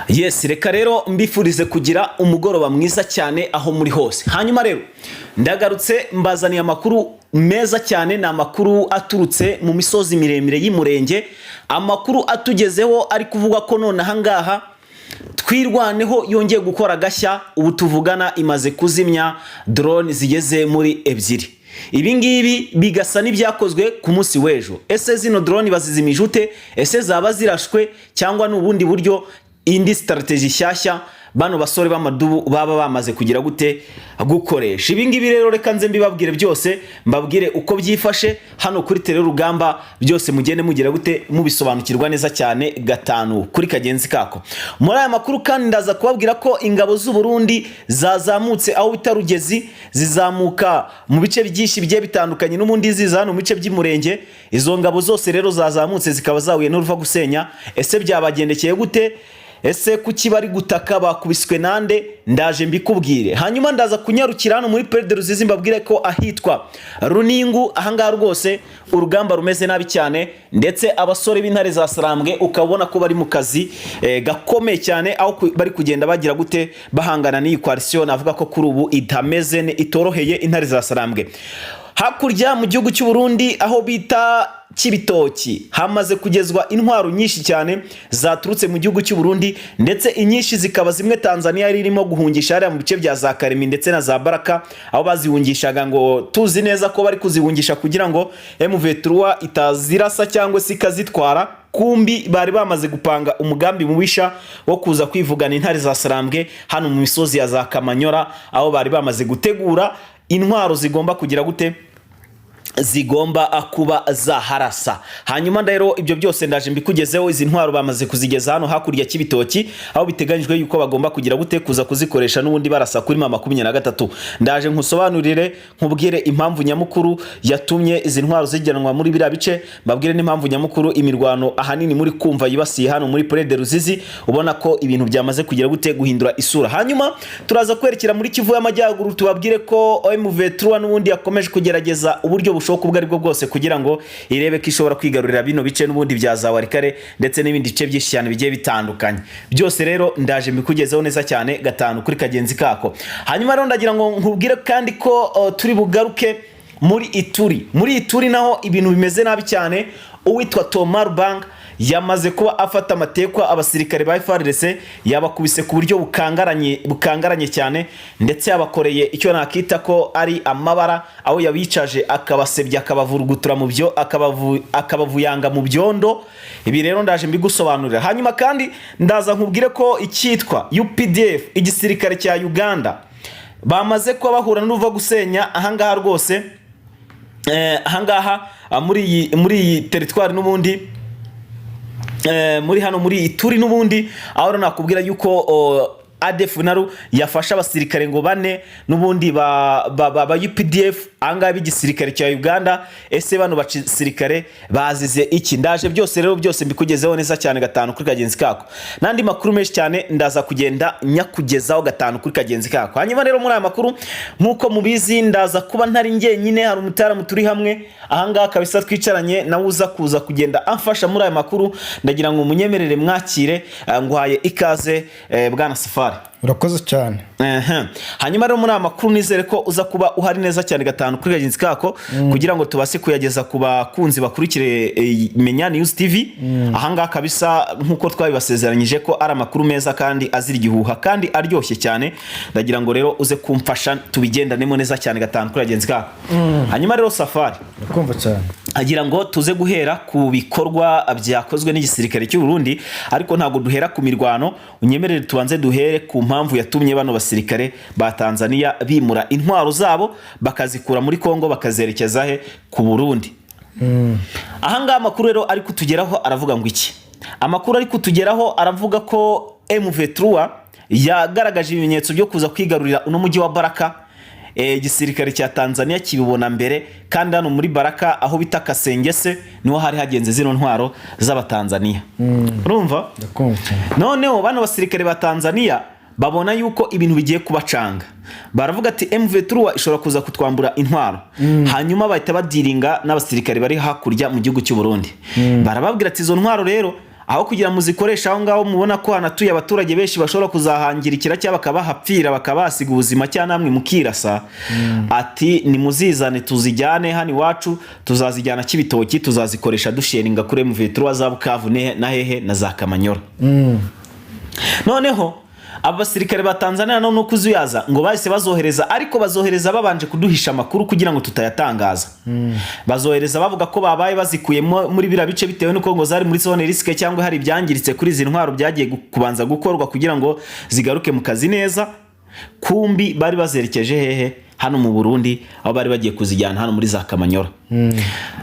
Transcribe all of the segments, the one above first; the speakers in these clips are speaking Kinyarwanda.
Yes, reka rero mbifurize kugira umugoroba mwiza cyane aho muri hose. Hanyuma rero ndagarutse mbazaniye amakuru meza cyane. Ni amakuru aturutse mu misozi miremire y'Imurenge, amakuru atugezeho ari kuvuga ko none ahangaha Twirwaneho yongeye gukora agashya. Ubu tuvugana imaze kuzimya drone zigeze muri ebyiri. Ibi ngibi bigasa n'ibyakozwe ku munsi w'ejo. Ese zino drone bazizimije ute? Ese zaba zirashwe cyangwa ni ubundi buryo, indi strategy nshyashya bano basore b'amadubu baba bamaze kugira gute gukoresha? Ibi ngibi rero reka nze mbibabwire byose, mbabwire uko byifashe hano kuri Tere Rugamba byose, mugende mugira gute mubisobanukirwa neza cyane gatanu kuri kagenzi kako. Muri aya makuru kandi ndaza kubabwira ko ingabo z'u Burundi zazamutse aho bita Rugezi, zizamuka mu bice byinshi bigiye bitandukanye, n'ubundi ziza hano mu bice by'Umurenge. Izo ngabo zose rero zazamutse zikaba zahuye n'uruva gusenya. Ese byabagendekeye gute? Ese kuki bari gutaka? Bakubiswe nande? Ndaje mbikubwire. Hanyuma ndaza kunyarukira hano muri Plaine de Ruzizi, mbabwire ko ahitwa Runingu ahangaha rwose urugamba rumeze nabi cyane, ndetse abasore b'intare za Sarambwe ukabona ko bari mu kazi gakomeye cyane, aho bari kugenda bagira gute bahangana n'iyi coalition navuga ko kuri ubu itameze itoroheye intare za Sarambwe. Hakurya mu gihugu cy'u Burundi aho bita Kibitoki hamaze kugezwa intwaro nyinshi cyane zaturutse mu gihugu cy'u Burundi, ndetse inyinshi zikaba zimwe Tanzania yari irimo guhungisha hariya mu bice bya za Karemi ndetse na za Baraka, aho bazihungishaga ngo tuzi neza ko bari kuzihungisha kugira ngo M23 itazirasa cyangwa se ikazitwara. Kumbi bari bamaze gupanga umugambi mubisha wo kuza kwivugana intare za Sarambwe hano mu misozi ya za Kamanyora, aho bari bamaze gutegura intwaro zigomba kugira gute, zigomba kuba zaharasa. Hanyuma rero ibyo byose ndaje mbikugezeho. Izi ntwaro bamaze kuzigeza hano hakurya cy'Ibitoki, aho biteganyijwe yuko bagomba kugira gute kuza kuzikoresha n'ubundi barasa kuri M23. Ndaje nkusobanurire, nkubwire impamvu nyamukuru yatumye izi ntwaro zijyanwa muri biriya bice, mbabwire n'impamvu nyamukuru imirwano ahanini muri kumva yibasiye hano muri Plaine de Ruzizi, ubona ko ibintu byamaze kugira gute guhindura isura. Hanyuma turaza kwerekera muri Kivu y'Amajyaruguru, tubabwire ko M23 n'ubundi yakomeje kugerageza uburyo bushoboka ubwo aribwo bwose kugira ngo irebe ko ishobora kwigarurira bino bice n'ubundi bya za Walikale ndetse n'ibindi bice byinshi cyane bigiye bitandukanye. Byose rero ndaje mbikugezeho neza cyane gatanu kuri kagenzi kako. Hanyuma rero ndagira ngo nkubwire kandi ko turi bugaruke muri Ituri. Muri Ituri naho ibintu bimeze nabi cyane. Uwitwa Tomar Bank yamaze kuba afata amatekwa abasirikare ba FARDC, yabakubise ku buryo bukangaranye, bukangaranye cyane, ndetse yabakoreye icyo nakita ko ari amabara, aho yabicaje akabasebya, akabavurugutura mu byo, akabavuyanga mu byondo. Ibi rero ndaje mbigusobanurira. Hanyuma kandi ndaza nkubwire ko icyitwa UPDF, igisirikare cya Uganda, bamaze kuba bahura n'uruva gusenya ahangaha rwose, ahangaha muri iyi teritwari n'ubundi, muri hano muri Ituri n'ubundi, aho rero nakubwira yuko ADF naru yafashe abasirikare ngo bane n'ubundi ba UPDF ahangaha b'igisirikare cya Uganda. Ese bano basirikare bazize iki? Ndaje byose rero byose mbikugezeho neza cyane gatanu kuri kagenzi kako, n'andi makuru menshi cyane ndaza kugenda nyakugezaho gatanu kuri kagenzi kako. Hanyuma rero muri aya makuru, nk'uko mubizi, ndaza kuba ntari njyenyine, hari umutaramu turi hamwe ahangaha kabisa twicaranye, nawe uza kuza kugenda amfasha muri aya makuru. Ndagira ngo munyemerere mwakire. Nguhaye ikaze, bwana Safari. Urakoze cyane. Ehe. Hanyuma rero muri aya makuru nizere ko uza kuba uhari neza cyane gatanu kuri kagenzi kako, kugira ngo tubashe kuyageza ku bakunzi bakurikire Menya News TV ahangaha kabisa, nk'uko twabibasezeranyije ko ari amakuru meza kandi azira igihuha kandi aryoshye cyane. Ndagira ngo rero uze kumfasha tubigendanemo neza cyane gatanu kuri kagenzi kako. Hanyuma rero Safari, Ndakumva cyane. agira ngo tuze guhera ku bikorwa byakozwe n'igisirikare cy'u Burundi, ariko ntabwo duhera ku mirwano. Unyemerere tubanze duhere ku mpamvu yatumye bano basirikare ba Tanzania bimura intwaro zabo, bakazikura muri Kongo bakazerekeza he? Ku Burundi. Ahangaha amakuru rero ari kutugeraho aravuga ngo iki? Amakuru ari kutugeraho aravuga ko M23 yagaragaje ibimenyetso byo kuza kwigarurira uno mujyi wa Baraka. Igisirikare cya Tanzania kibibona mbere, kandi hano muri Baraka aho bita Kasengese niho hari hagenze zino ntwaro z'Abatanzania, urumva? Ndakumva cyane. Noneho bano basirikare ba Tanzania babona yuko ibintu bigiye kubacanga, baravuga ati M23 ishobora kuza kutwambura intwaro. Hanyuma bahita badiringa n'abasirikare bari hakurya mu gihugu cy'u Burundi, barababwira ati izo ntwaro rero Aho kugira muzikoreshe aho ngaho mubona ko hanatuye abaturage benshi bashobora kuzahangirikira cyangwa bakabahapfira, bakabahasiga ubuzima, cyangwa namwe mukirasa, ati nimuzizane tuzijyane hano iwacu, tuzazijyana Kibitoki, tuzazikoresha dusharinga kuri M23 za Bukavu na hehe na za Kamanyora. Noneho aba basirikare ba Tanzania no kuzuyaza ngo bahise bazohereza, ariko bazohereza babanje kuduhisha amakuru kugira ngo tutayatangaza. Bazohereza bavuga ko babaye bazikuyemo muri biriya bice bitewe n'uko ngo zari muri zone risque, cyangwa hari ibyangiritse kuri izi ntwaro byagiye kubanza gukorwa kugira ngo zigaruke mu kazi neza. Kumbi bari bazerekeje hehe? Hano mu Burundi, aho bari bagiye kuzijyana hano muri za Kamanyora,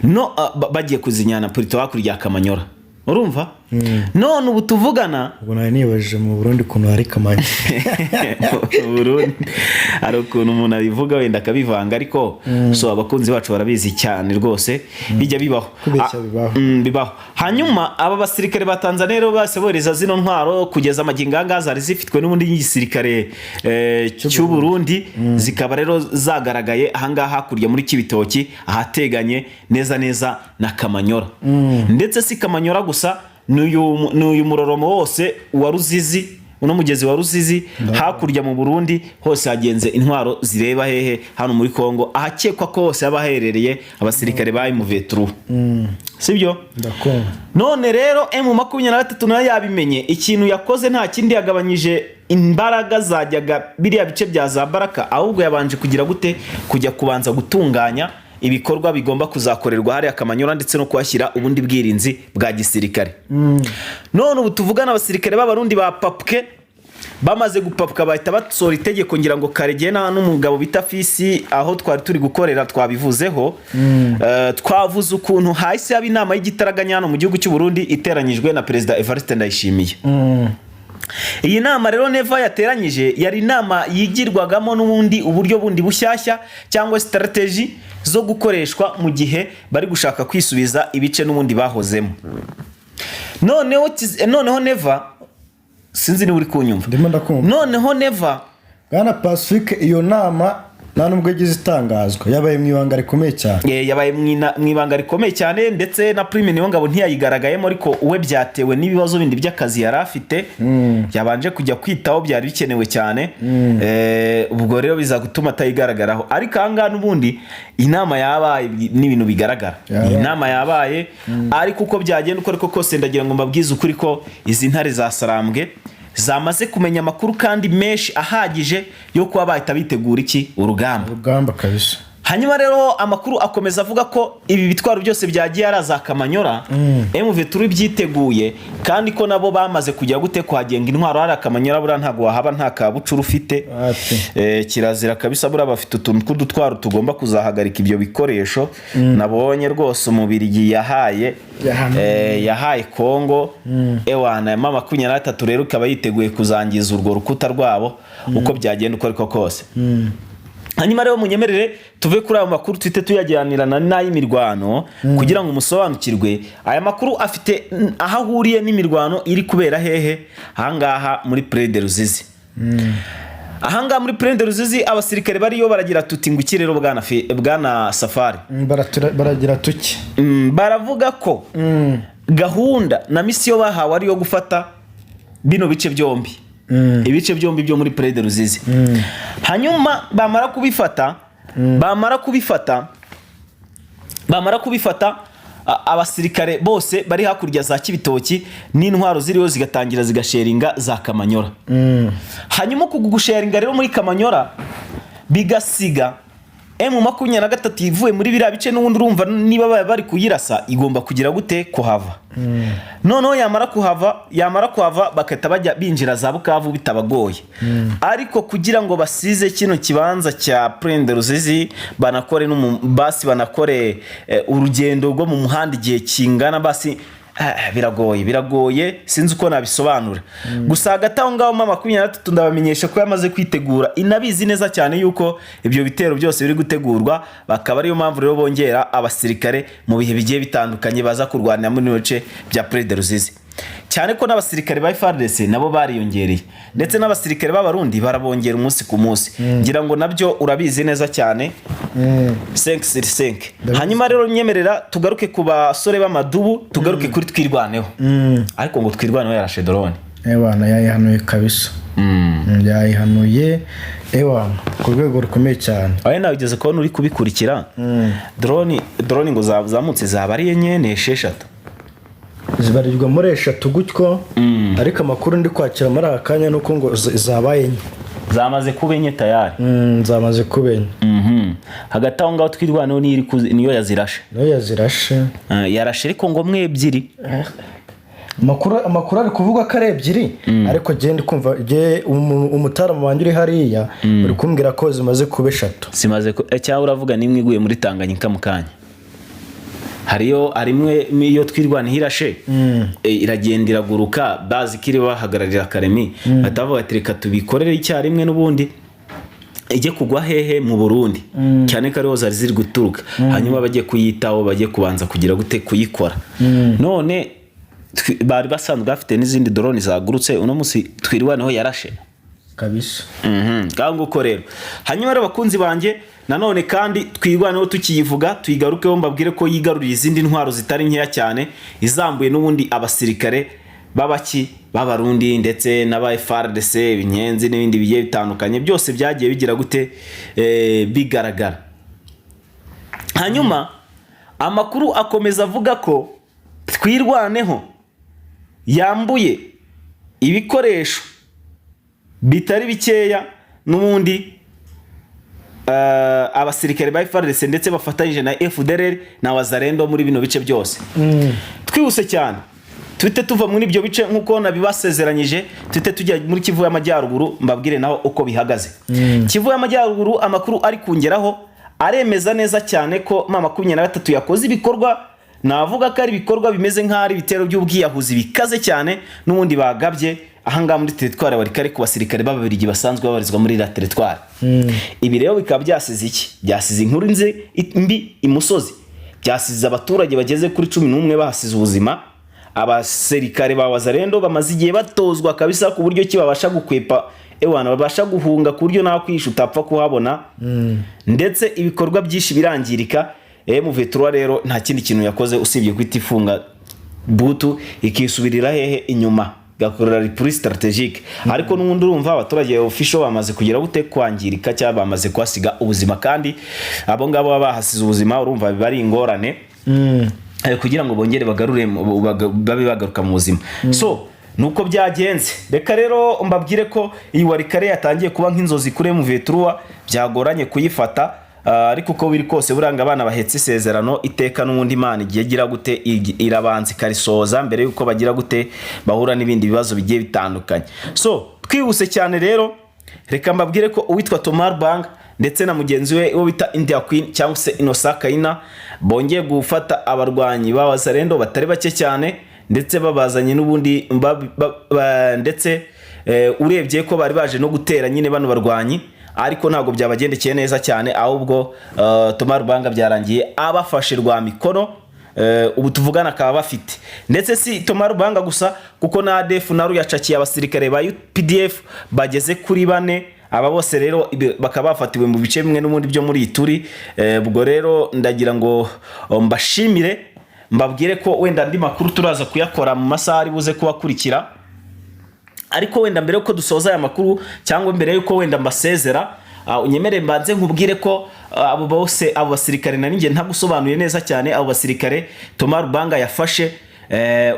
no bagiye kuzijyana plutôt hakurya ya Kamanyora, urumva? None ubu tuvugana, Ubwo nari nibajije mu Burundi ukuntu hari Kamanyi. Mu Burundi hari ukuntu umuntu abivuga wenda akabivanga, ariko so abakunzi bacu barabizi cyane rwose, bijya bibaho. Kubeshya bibaho. Bibaho. Hanyuma aba basirikare ba Tanzania rero bose bohereza zino ntwaro, kugeza amagingo aya ngaya zari zifitwe n'ubundi n'igisirikare cy'u Burundi, zikaba rero zagaragaye ahangaha hakurya muri Kibitoki, ahateganye neza neza na Kamanyora. Ndetse si Kamanyora gusa, n'uyu muroromo wose wa Ruzizi, uno mugezi wa Ruzizi hakurya mu Burundi hose hagenze intwaro zireba hehe? Hano muri Kongo, ahakekwa ko hose haba haherereye abasirikare ba M23, sibyo? Ndakumva. None rero M23 nayo yabimenye. Ikintu yakoze nta kindi, yagabanyije imbaraga zajyaga biriya bice bya za Baraka, ahubwo yabanje kugira gute? Kujya kubanza gutunganya ibikorwa bigomba kuzakorerwa hariya Kamanyora, ndetse no kuhashyira ubundi bwirinzi bwa gisirikare. None ubu tuvugana, abasirikare b'Abarundi ba papuke bamaze gupapuka, bahita basohora itegeko. Ngira ngo Karegeya n'umugabo bita Fisi, aho twari turi gukorera, twabivuzeho. Twavuze ukuntu hahise haba inama y'igitaraganya hano mu gihugu cy'u Burundi, iteranyijwe na Perezida Evariste Ndayishimiye. Iyi nama rero Neva yateranyije yari inama yigirwagamo n'ubundi uburyo bundi bushyashya cyangwa strategy zo gukoreshwa mu gihe bari gushaka kwisubiza ibice n'ubundi bahozemo. Noneho Neva, sinzi niba uri kunyumva. Ndimo ndakumva. Noneho Neva, Bwana Pacifique, iyo nama nta nubwo yagize itangazwa, yabaye mu ibanga rikomeye cyane. Yabaye mu ibanga rikomeye cyane, ndetse na Prime Niyongabo ntiyayigaragayemo, ariko we byatewe n'ibibazo bindi by'akazi yari afite yabanje kujya kwitaho, byari bikenewe cyane. Ubwo rero biza gutuma atayigaragaraho, ariko ahangaha n'ubundi inama yabaye n'ibintu bigaragara. Yabaye. Inama yabaye, ariko uko byagenda uko ariko kose, ndagira ngo mbabwize ukuri ko izi ntare za Sarambwe zamaze kumenya amakuru kandi menshi ahagije yo kuba bahita bitegura iki? Urugamba. Urugamba kabisa. Hanyuma rero amakuru akomeza avuga ko ibi bitwaro byose byagiye ari za Kamanyora, M23 byiteguye, kandi ko nabo bamaze kujya gute? Kuhagenga intwaro hari Kamanyora. Buriya ntabwo wahaba nta kabucuru ufite. Ati. Kirazira kabisa. Buriya bafite utuntu tw'udutwaro tugomba kuzahagarika ibyo bikoresho. Nabonye rwose Umubirigi yahaye yahaye Kongo ewana M23 rero ikaba yiteguye kuzangiza urwo rukuta rwabo uko byagenda uko ariko kose. Hanyuma rero munyemerere tuve kuri ayo makuru, tuhite tuyajyanirana n'ay'imirwano kugira ngo musobanukirwe aya makuru afite aho ahuriye n'imirwano iri kubera hehe? Ahangaha muri Plaine de Ruzizi. Ahangaha muri Plaine de Ruzizi abasirikare bariyo baragira tuti ngo iki rero, bwana Safari? Baragira tuki? Baravuga ko gahunda na mission bahawe ari iyo gufata bino bice byombi, ibice byombi byo muri Plaine de Ruzizi. Hanyuma bamara kubifata, abasirikare bose bari hakurya za Kibitoki n'intwaro ziriho zigatangira zigasharinga za Kamanyora. Hanyuma uku gusharinga rero muri Kamanyora bigasiga M23 ivuye muri biriya bice n'ubundi. Urumva niba bari kuyirasa, igomba kugira gute? Kuhava. Noneho yamara kuhava bagahita bajya binjira za Bukavu bitabagoye. Ariko kugira ngo basize kino kibanza cya Plaine de Ruzizi, banakore basi banakore urugendo rwo mu muhanda igihe kingana basi, biragoye, biragoye, sinzi uko nabisobanura. Gusa hagati aho ngaho M23 ndabamenyesha ko yamaze kwitegura, inabizi neza cyane yuko ibyo bitero byose biri gutegurwa, bakaba ariyo mpamvu rero bongera abasirikare mu bihe bigiye bitandukanye baza kurwanira muri bino bice bya Plaine de Ruzizi. Cyane ko n'abasirikare ba FARDC nabo bariyongereye, ndetse n'abasirikare b'Abarundi barabongera umunsi ku munsi. Ngira ngo nabyo urabizi neza cyane. 5 sur 5. Hanyuma rero nyemerera tugaruke ku basore b'amadubu, tugaruke kuri Twirwaneho. Ariko ngo Twirwaneho yarashe drone. Ewana, yayihanuye kabisa. Yayihanuye ewana ku rwego rukomeye cyane. Aho nawe ugeze kubona uri kubikurikira, drone ngo zamutse zaba ari enye, ni esheshatu? Zibarirwa muri eshatu gutyo, ariko amakuru ndi kwakira muri aka kanya ni uko ngo zabaye enye. Zamaze kuba enye tayari. Zamaze kuba enye. Hagati aho ngaho Twirwaneho niyo niyo yazirashe. Niyo yazirashe. Yarashe ariko ngo mwe ebyiri. Amakuru ari kuvuga ko ari ebyiri, ariko genda kumva jye umutaramu wanjye uri hariya uri kumbwira ko zimaze kuba eshatu. Zimaze cyangwa uravuga nimwe iguye muri Tanganyika mu kanya? Hariyo, hari imwe iyo Twirwaneho irashe, iragenda iraguruka, bazi ko iri bahagararira Karemi, bahita bavuga ati: "Reka tubikorere icyarimwe n'ubundi ijye kugwa hehe? Mu Burundi", cyane ko ariho zari ziri guturuka. Hanyuma bajye kuyitaho, bajye kubanza kugira gute, kuyikora. None bari basanzwe bafite n'izindi drone zagurutse uno munsi Twirwaneho yarashe. Kabisa. Ngaho nguko rero. Hanyuma rero bakunzi banjye, nanone kandi Twirwaneho tukiyivuga, tuyigarukeho, mbabwire ko yigaruriye izindi ntwaro zitari nkeya cyane, izambuye n'ubundi abasirikare b'abaki b'Abarundi ndetse n'aba FARDC, inyenzi n'ibindi bigiye bitandukanye, byose byagiye bigira gute, bigaragara. Hanyuma amakuru akomeza avuga ko Twirwaneho yambuye ibikoresho bitari bikeya n'ubundi abasirikare ba FARDC ndetse bafatanyije na FDLR na Wazalendo muri bino bice byose. Twihuse cyane tuhite tuva muri ibyo bice nk'uko nabibasezeranyije, tuhite tujya muri Kivu y'Amajyaruguru, mbabwire naho uko bihagaze. Kivu y'Amajyaruguru, amakuru ari kungeraho aremeza neza cyane ko M23 yakoze ibikorwa, navuga ko ari ibikorwa bimeze nk'aho ari ibitero by'ubwiyahuzi bikaze cyane n'ubundi bagabye ahangaha muri teritwari Walikale ku basirikare b'Ababiligi basanzwe babarizwa muri iriya teritwari. Ibi rero bikaba byasize iki? Byasize inkuru nze mbi imusozi, byasize abaturage bageze kuri 11 bahasize ubuzima. Abasirikare ba Wazalendo bamaze igihe batozwa kabisa ku buryo ki babasha gukwepa, ewana babasha guhunga ku buryo nawe kwihisha utapfa kuhabona, ndetse ibikorwa byinshi birangirika. M23 rero nta kindi kintu yakoze usibye kwita ifunga butu, ikisubirira hehe? Inyuma, igakorera repli stratégique. Ariko n'ubundi urumva abaturage official bamaze kugera gute, kwangirika cyangwa bamaze kuhasiga ubuzima, kandi abo ngabo baba bahasize ubuzima, urumva biba ari ingorane kugira ngo bongere bagarure babe bagaruka mu buzima. So nuko byagenze. Reka rero mbabwire ko iyi Walikale yatangiye kuba nk'inzozi kuri M23, byagoranye kuyifata. Ariko uko biri kose, buranga abana bahetse isezerano iteka n'ubundi Imana igiye gira gute, irabanza ikarisohoza mbere yuko bagira gute, bahura n'ibindi bibazo bigiye bitandukanye. So twihuse cyane rero, reka mbabwire ko uwitwa Tomar Bang ndetse na mugenzi we wo bita India Queen cyangwa se Innocent Kaina bongeye gufata abarwanyi ba Wazalendo batari bake cyane, ndetse babazanye n'ubundi ndetse urebye ko bari baje no gutera nyine bano barwanyi, ariko ntabwo byabagendekeye neza cyane. Ahubwo Thomas Rubanga byarangiye abafashe rwa mikono. Ubu tuvugana akaba bafite, ndetse si Thomas Rubanga gusa, kuko na ADF na yacakiye abasirikare ba UPDF bageze kuri bane. Aba bose rero bakaba bafatiwe mu bice bimwe n'ubundi byo muri Ituri. Ubwo rero ndagira ngo mbashimire, mbabwire ko wenda andi makuru turaza kuyakora mu masaha ari buze kubakurikira. Ariko wenda mbere yuko dusoza aya makuru, cyangwa mbere yuko wenda mbasezera, unyemerere mbanze nkubwire ko abo bose, abo basirikare nari njye ntagusobanuye neza cyane, abo basirikare Thomas Rubanga yafashe,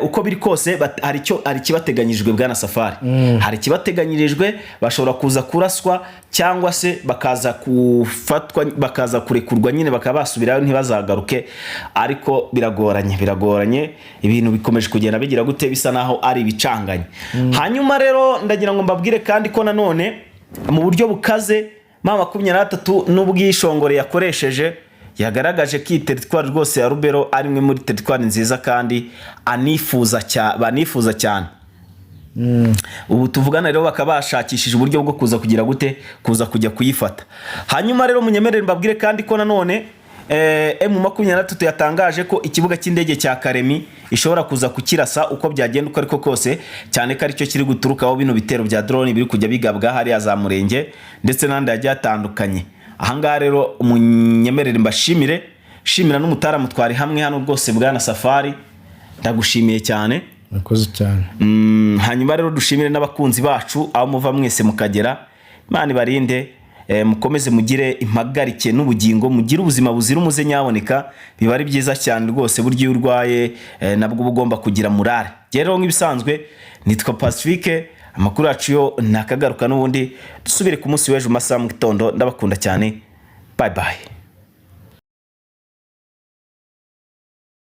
uko biri kose hari ikibateganyijwe, bwana Safari, hari ikibateganyirijwe. Bashobora kuza kuraswa cyangwa se bakaza kufatwa, bakaza kurekurwa nyine, bakaba basubirayo ntibazagaruke. Ariko biragoranye, biragoranye, ibintu bikomeje kugenda bigira gute, bisa naho ari ibicanganye. Hanyuma rero ndagira ngo mbabwire kandi ko nanone mu buryo bukaze M23 n'ubwishongore yakoresheje yagaragaje ko iyi teritwari rwose ya Rubero ari imwe muri teritwari nziza kandi banifuza cyane. Ubu tuvugana rero bakaba bashakishije uburyo bwo kuza kugira gute, kuza kujya kuyifata. Hanyuma rero munyemerere mbabwire kandi ko nanone M23 yatangaje ko ikibuga cy'indege cya Karemi ishobora kuza kukirasa uko byagenda uko ariko kose, cyane ko aricyo kiri guturukaho bino bitero bya drone biri kujya bigabwa hariya za Murenge ndetse n'ahandi hagiye hatandukanye. Ahangaha rero munyemerere mbashimire, shimira n'umutaramu twari hamwe hano rwose, bwana Safari, ndagushimiye cyane. Murakoze cyane. Hanyuma rero dushimire n'abakunzi bacu aho muva mwese mukagera. Imana ibarinde, mukomeze mugire impagarike n'ubugingo, mugire ubuzima buzira umuze. Nyaboneka biba ari byiza cyane rwose. Burya iyo urwaye nabwo uba ugomba kugira murare. Rero nk'ibisanzwe nitwa Pacifique. Amakuru yacu yo ntakagaruka, n'ubundi dusubire ku munsi w'ejo mu masaha mu gitondo. Ndabakunda cyane, bye bye.